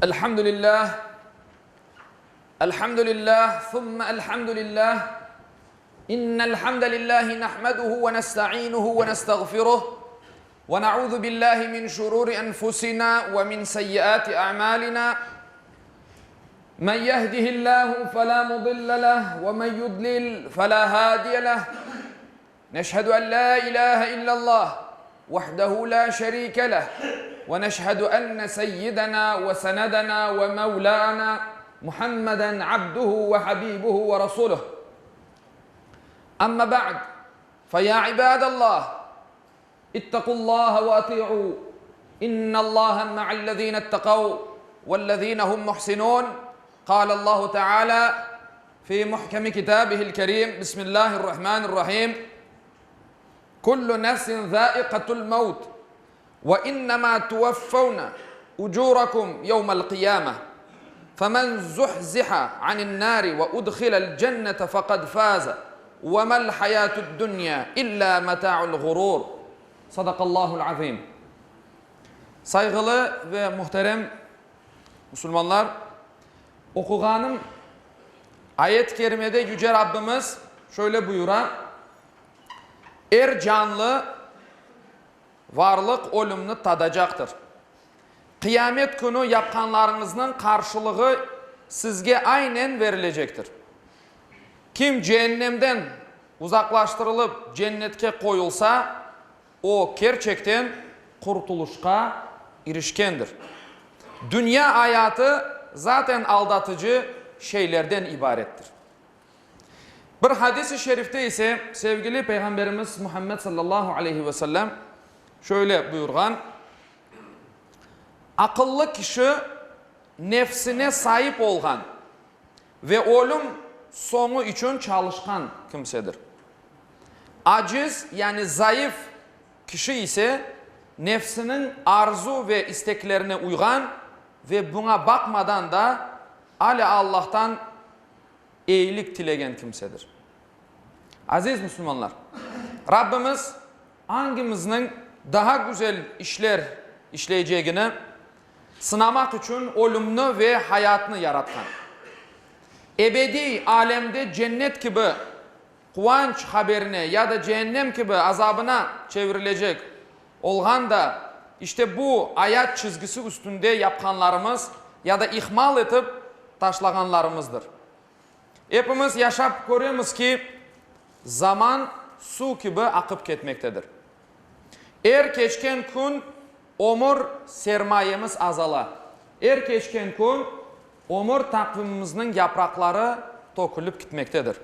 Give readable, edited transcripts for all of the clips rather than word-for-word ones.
Elhamdülillah, elhamdülillah, thumma elhamdülillah. İnnel hamdelillahi nahmeduhu ve nestainuhu ve nestağfiruh. Ve na'udhu billahi min şururi enfusina ve min seyyiati a'malina. Men yehdihillahu fela mudille leh ve men yudlil fela hadiye leh. Neşhedü en la ilahe illallah vahdehu la şerike leh ve neşhedü enne seyyidena ve senedena ve mevlana Muhammeden abduhu ve habibuhu ve rasuluh. Amma ba'd, fe ya ibadallah, ittaqullaha ve ati'u, innallaha ma'allezine ittakav vellezine hum muhsinun. Kâlallahu Teala fi muhkemi kitabihil kerim, Bismillahirrahmanirrahim. Kullu nefsin zâikatul mevt ve innemâ tuvaffevne ucûrakum yevmel kıyâmeh. Femen zuhziha anin nâri ve udhilel cennete fekad fâze ve mel hayâtud dünya illâ metâ'ul gurûr. Sadakallâhul azîm. Sayğılı ve muhterem musulmanlar, oquğanım ayet-i kerimede Yüce Rabbimiz şöyle buyura, Er canlı varlıq ölümni tadacaqtır. Qıyamet künü yapqanlarıñıznıñ qarşılığı sizge aynen verilecektir. Kim ceennemden uzaqlaştırılıp cennetke qoyulsa, o kerçekten qurtulışqa irişkendir. Dünya ayatı zaten aldatıcı şeylerden ibarettir. Bir hadis-i şerifte ise sevgili Peyğamberimiz Muhammed sallallahu aleyhi ve sellem şöyle buyurğan, Aqıllı kişi nefsine saip olğan ve ölüm soñu içün çalışqan kimsedir. Aciz, yani zayıf kişi ise nefsiniñ arzu ve isteklerine uyğan ve buña baqmadan da alâ Allahtan eyilik tilegen kimsedir. Aziz musulmanlar, Rabbimiz angimizniñ daha güzel işler işleycegini sınamaq içün ölümni ve hayatnı yaratqan. Ebediy alemde cennet kibi quvanç haberine ya da ceennem kibi azabına çevirilecek olğan da işte bu ayat çizgisi üstünde yapqanlarımız ya da ihmal etip taşlağanlarımızdır. Epimiz yaşap köremiz ki, zaman suv kibi aqıp ketmektedir. Er keçken kün ömür sermayemiz azala. Er keçken kün ömür taqvimimizniñ yapraqları tökülip kitmektedir.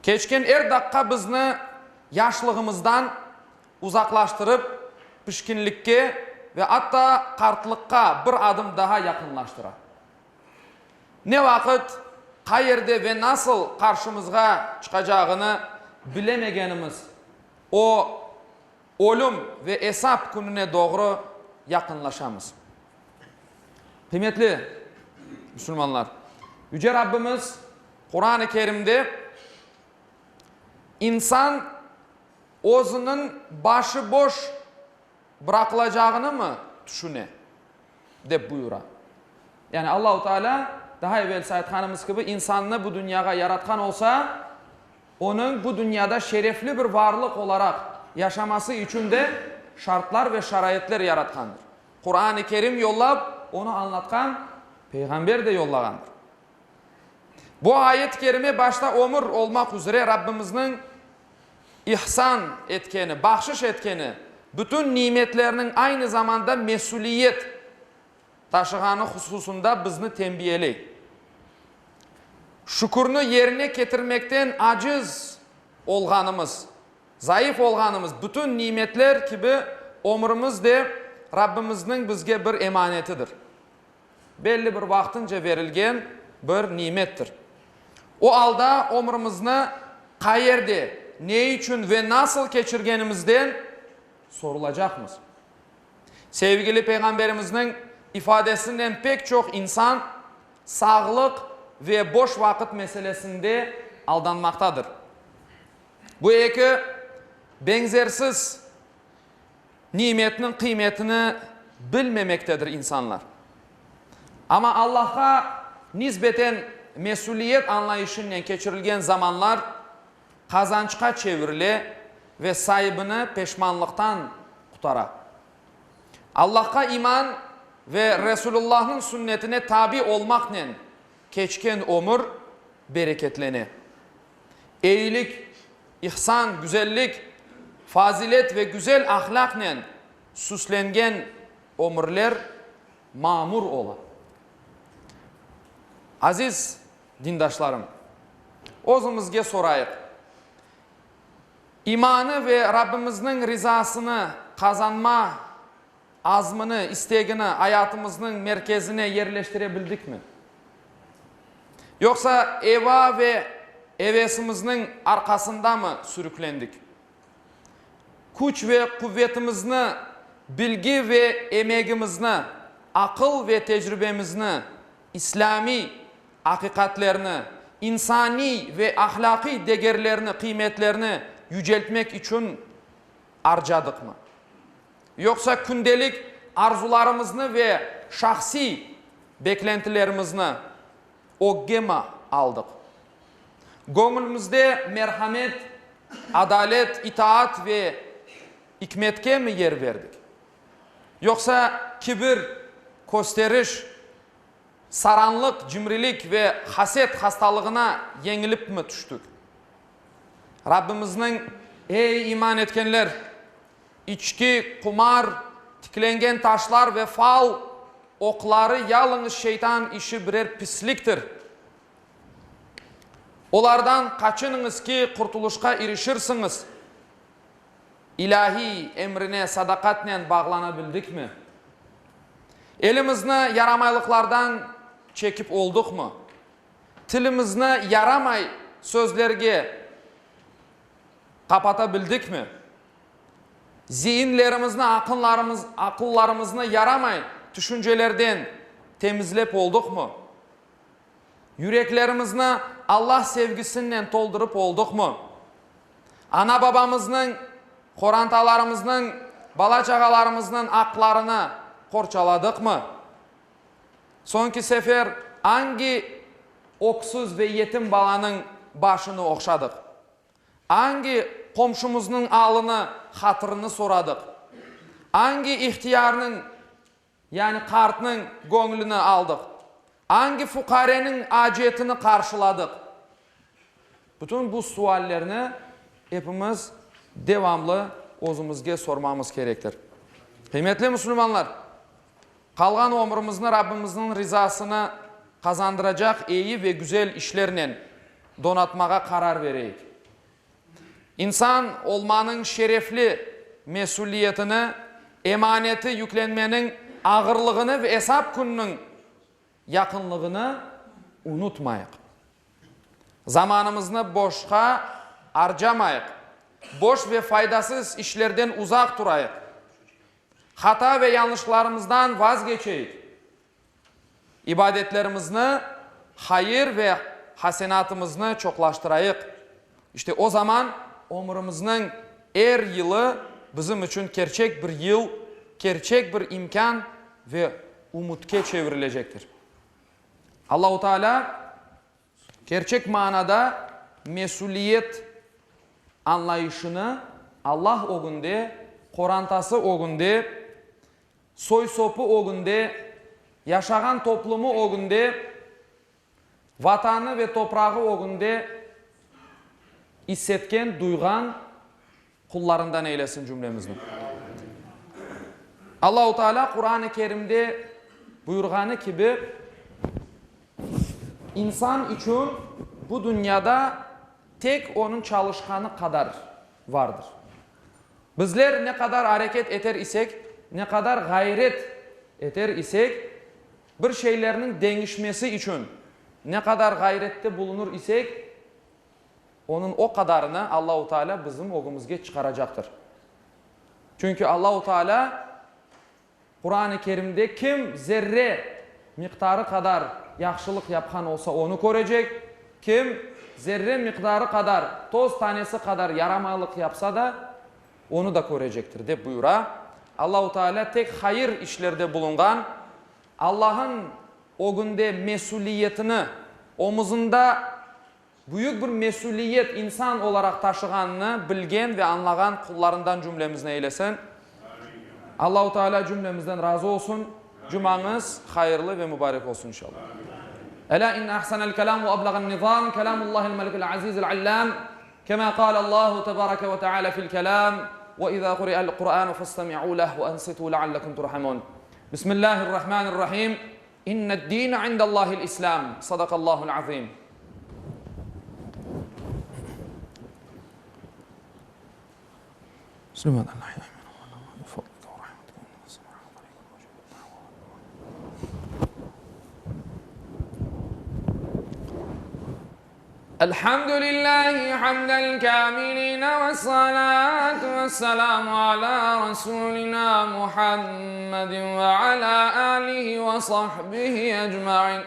Keçken er daqqa bizni yaşlığımızdan uzaqlaştırıp, pişkinlikke ve atta qartlıqqa bir adım daha yaqınlaştıra. Ne vaqıt, qayerde ve nasıl qarşımızğa çıqacağını bilemegenimiz o ölüm ve esap kününe doğru yaqınlaşamız. Qıymetli musulmanlar, Yüce Rabbimiz Quran-ı Kerimde insan özüniñ başı boş bıraqılacağınımı tüşüne? dep buyura. Yani Allahu Teala, daha evelsi aytqanımız kibi, insannı bu dünyağa yaratqan olsa, onıñ bu dünyada şerefli bir varlıq olaraq yaşaması içün de şartlar ve şaraitler yaratqandır. Quran-ı Kerim yollap, onı añlatqan peyğamber de yollağandır. Bu ayet-i kerime başta ömür olmaq üzre Rabbimizniñ ihsan etkeni, bahşış etkeni bütün nimetlerniñ aynı zamanda mesüliyet taşığanı hususında bizni tenbiyeley. Şükürni yerine ketirmekten aciz olğanımız, zayıf olğanımız bütün nimetler kibi ömrümiz de Rabbimizniñ bizge bir emanetidir. Belli bir vaqtınca verilgen bir nimettir. O alda ömrümizni qayerde, ne içün ve nasıl keçirgenimizden sorulacaqmız. Sevgili Peyğamberimizniñ ifadesinen pek çoq insan sağlıq ve boş vaqıt meselesinde aldanmaqtadır. Bu eki beñzersiz nimetniñ qıymetini bilmemektedir insanlar. Amma Allahqa nisbeten mesüliyet añlayışınen keçirilgen zamanlar qazançqa çevirile ve saibini peşmanlıqtan qutara. Allahqa iman ve Resulullahnıñ sünnetine tabi olmaqnen keçken ömür bereketlene. Eyilik, ihsan, güzellik, fazilet ve güzel ahlâqnen süslengen ömürler mamur ola. Aziz dindaşlarım, özümizge sorayıq, imanı ve Rabbimizniñ rizasını qazanma azmını, istegini ayatımıznıñ merkezine yerleştire bildikmi? Yoqsa eva ve evesimizniñ arqasındamı sürüklendik? Küç ve quvetimizni, bilgi ve emegimizni, aqıl ve tecribemizni islâmiy aqiqatlerni, insaniy ve ahlâqiy degerlerni, qıymetlerni yüceltmek içün arcadıqmı? Yoqsa kündelik arzularımıznı ve şahsiy beklentilerimizni öggemi aldıq? Göñülimizde merhamet, adalet, itaat ve ikmetkemi yer berdik? Yoqsa kibir, kösteriş, saranlıq, cimrilik ve haset hastalığına yeñilipmi tüştük? Rabbimizniñ, Ey, iman etkenler! İçki, qumar, tiklengen taşlar ve fal oqları yalıñız şeytan işi birer pisliktir. Olardan qaçınıñız ki, qurtulışqa irişirsiñiz. İlâhiy emrine sadaqatnen bağlana bildikmi? Elimizni yaramaylıqlardan çekip olduqmı? Tilimizni yaramay sözlerge qapata bildikmi? Zeyinlerimizni, aqınlarımız, aqıllarımıznı yaramay tüşüncelerden temizlep olduqmı? Yüreklerimizni Allah sevgisinen toldurıp olduqmı? Ana-babamıznıñ, qorantalarımıznıñ, bala-çağalarımıznıñ aqlarını qorçaladıqmı? Soñki sefer angi öksüz ve yetim balanıñ başını ohşadıq? Angi qomşumıznıñ alını, hatırını soradıq? Angi ihtiyarnıñ, yani qartnıñ göñlüni aldıq? Angi fuqareniñ acetini qarşıladıq? Bütün bu suallerni epimiz devamlı özümizge sormamız kerektir. Qıymetli musulmanlar! Qalğan ömrümizni Rabbimizniñ rizasını qazandıracaq eyi ve güzel işlernen donatmağa qarar bereyik. İnsan olmanıñ şerefli mesüliyetini, emaneti yüklenmeniñ ağırlığını ve esap kününiñ yaqınlığını unutmayıq. Zamanımıznı boşqa arcamayıq, boş ve faydasız işlerden uzaq turayıq. Hata ve yañlışlarımızdan vazgeçeyik. İbadetlerimizni, hayır ve hasenatımıznı çoqlaştırayıq. İşte o zaman ömürimizniñ er yılı bizim içün kerçek bir yıl, kerçek bir imkân ve ümütke çevirilecektir. Allahu Teala Kerçek manada mesüliyet añlayışını Allah ögünde, qorantası ögünde, soy-sopu ögünde, yaşağan toplumı ögünde, Vatanı ve toprağı ögünde issetken, duyğan qullarından eylesin cümlemizni. Allahu Teala Quran-ı Kerimde buyurğanı kibi, İnsan içün bu dünyada tek onıñ çalışqanı qadar vardır. Bizler ne qadar areket eter isek, ne qadar ğayret eter isek, bir şeylerniñ deñişmesi içün ne qadar ğayrette bulunır isek, Onıñ o qadarını Allahu Teala bizim ögümizge çıqaracaqtır. Çünki Allahu Teala Quran-ı Kerimde kim zerre miqdarı qadar yahşılıq yapqan olsa onı körecek, kim zerre miqdarı qadar, toz tanesi qadar yaramaylıq yapsa da, onı da körecektir, dep buyura. Allahu Teala tek hayır işlerde bulunğan, Allah'ın. Ögünde mesüliyetini, omuzında büyük bir mesüliyet insan olaraq taşığanını bilgen ve añlağan qullarından cümlemizni eylesin. Allahu Teala cümlemizden razı olsun. Cumañız hayırlı ve mübarek olsun inşallah. Elâ inne ahsenel kelâm ve eblağen nizâm kelâmullâhil melikil azîzil allâm kemâ kâlellâhu tebâreke ve teâlâ fil kelâm ve izâ kuri'el Kur'ânu festemi'û leh ve ensitû leallekum turhamûn. Bismillâhirrahmânirrahîm. İnned-dîne indellâhil İslâm. Sadakallâhul azîm. Elhamdülillahi hamdel kâmiline ve salâtu ve selâmu alâ rasûlinâ Muhammedin ve alâ âlihi ve sahbihi ecmaîn.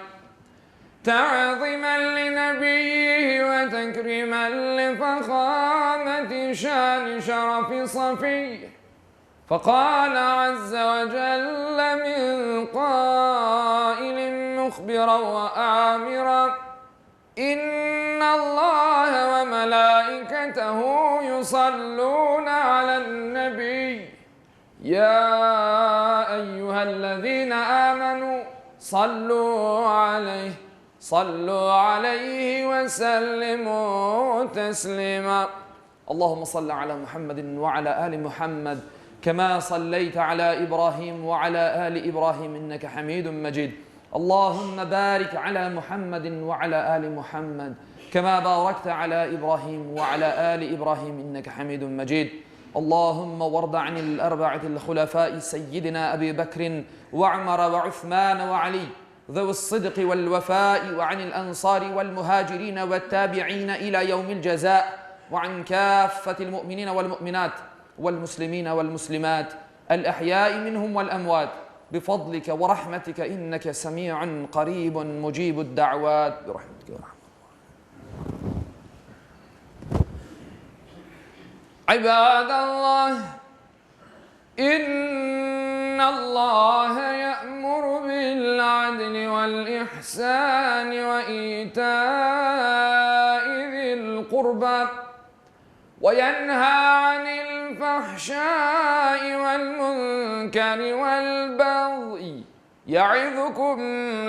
Ta'zimen li nebiyyihi ve tekrimen li fehâmeti şâni şerefi safiyyihi. Fekâle azze ve celle min kâilin muhbiran ve âmiran, İnnallâhe ve melâiketehu yusallûne alen-nebiy, yâ eyyühellezîne âmenû sallû aleyh, sallû aleyhi ve sellimû teslîmâ. Allahümme salli ala Muhammedin ve ala ali Muhammed, kema salleyte ala İbrahim ve ala ali İbrahim inneke hamidun mecid. Allahümme barik ala Muhammedin ve ala ali Muhammed, kema barakte ala İbrahim ve ala ali İbrahim inneke hamidun mecid. Allahümme varda anil erba'atil hulefai seyyidina Ebi Bekrin ve Umara ve Uthman ve Ali zevi's-sıdqi vel-vefai ve anil-ensari vel-muhacirine ve't-tabi'ine ila yevmil-ceza ve an kâffetil mu'minine vel-mu'minat vel-muslimine vel-muslimat el-ehyai minhum vel-emvat bifadlike ve rahmetike inneke semi'un qaribun mucibud-da'vat birahmetike ya erhamer rahimin. İbadallah! İnnallâhe ye'muru bil-adli vel-ihsâni ve itâi zil-kurbâ ve yenhâ anil-fahşâi vel-münkeri vel-bagyi ye'izukum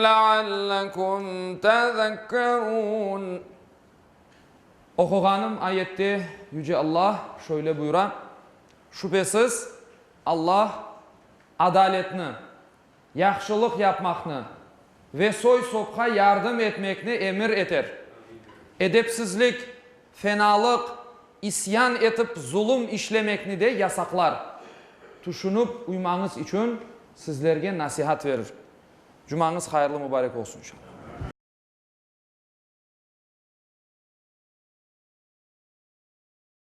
leallekum tezekkerûn. Oquğanım ayette Yüce Allah şöyle buyura, Şübhesiz, Allah adaletni, yahşılıq yapmaqnı ve soy-sopqa yardım etmekni emir eter. Edepsizlik, fenalıq, isyan etip zulum işlemekni de yasaqlar. Tüşünip uymañız içün sizlerge nasihat verir. Cumañız hayırlı-mubarek olsun, inşallah.